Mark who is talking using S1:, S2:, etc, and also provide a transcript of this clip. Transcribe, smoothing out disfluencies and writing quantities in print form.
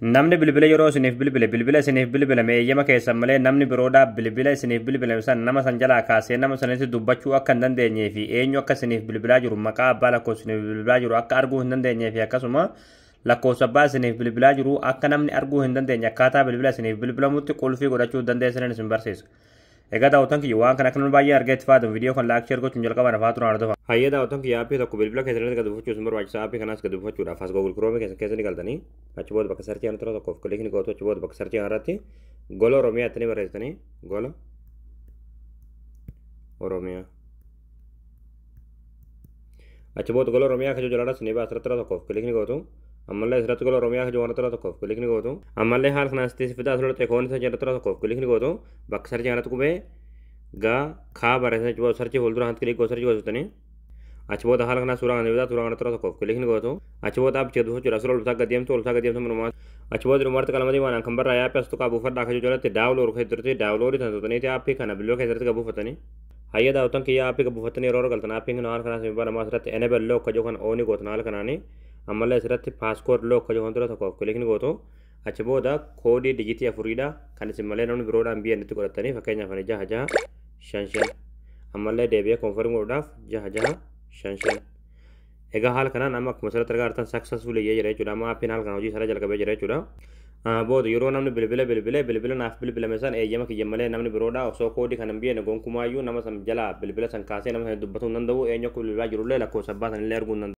S1: Namni bilbila yeroo isiniif bilbile, bilbila isiniif bilbilame eeyyama keessan malee namni biroodhaa bilbila isiniif bilbilame san nama san jalaa kaasee nama sanitti dubbachuu akka hin dandeenyee fi eenyu akka isiniif bilbilaa jiru, maqaa abbaa lakkoofsa isiniif bilbilaa jiru akka arguu hin dandeenyee fi akkasuma lakkoofsa abbaa isiniif bilbilaa jiru akka namni arguu hin dandeenye akkaataa bilbila isiniif bilbilamutti qulfii godhachuu dandeessanin isin barsiisa. Egaa daawwattoon kiyya, waan kana akka namni baay'ee argee itti fayyadamu viidiyoo kan like, share gochuun jalqaba nafaa turan hordofa. Hayyee daawwattoon kiyya, aappii tokko bilbila keessan irratti gad buufachuu isin barbaachisa. Aappii kanaas gad buufachuudhaaf as Google Chrome keessan keessa ni galtanii, achi booda bakka search kana tura tokkoof click ni gootu. Achi booda bakka search kana irratti Gola Oromiyaa ittanii barreessitanii, Gola Oromiyaa. Achi booda Gola Oromiyaa kan jiru jalatti ni baasa, irratti tokkoof click ni gootu. Ammallee asirratti Gola Oromiyaa kan jiru irratti tokkoof click ni gootu. Ammallee haala kanaan sitti fidaa, asirratti icon isa jedhu tokkoof click ni gootu. Bakka search kanatti qubee gaa kaa barreessan, achi booda search fuuldura kanatti click gootu, search gootanii. Achi booda haala kanaa suuraa kana bitaa, suuraa kana tura tokkoof click ni gootu. Achi booda aappicha gad buufachuudhaaf suura oltaa gad deemtu, oltaa gad deemtu minumaa. Achi booda dhumarratti qalama diimaan kan barraa'e aappii as tuqaa buufadhaa akka jiru jalatti download kan jirti, download tan tuqxaniiti aappii kana bilbila keessatti gad buufatanii. Hayya daawwattoon kiyya, aappii gad buufatanii yeroo galtan aappiin kun haala kanaa isin banamaa. Asirratti enable lock kan jiru kan on gootan haala kanaanii. Ammallee asirratti passcode lock kan jiru kan tura tokkoof click ni gootu. Achi booda koodii dijitii afuriidha kan isin malee namni biroodhaan biyya itti godhatanii, fakkeenyaaf ani 6655, ammallee deebi'ee confirm godhuudhaaf 6655. Egaa haala kanaan amma akkuma asirratti argaa jirtan successful jira jechuudha. Amma aappiin haala kana hojii isaa jalqabee jira jechuudha. Booda yeroo namni bilbila bilbile, bilbila naaf bilbilame san eeyyama kiyya malee namni biroodhaa osoo koodii kana hin beekne gonkumaayyuu nama san jalaa bilbila san kaasee nama san dubbatuu hin danda'u. Eenyu akka bilbilaa jirullee, lakkoofsa abbaa sanillee arguu hin danda'u.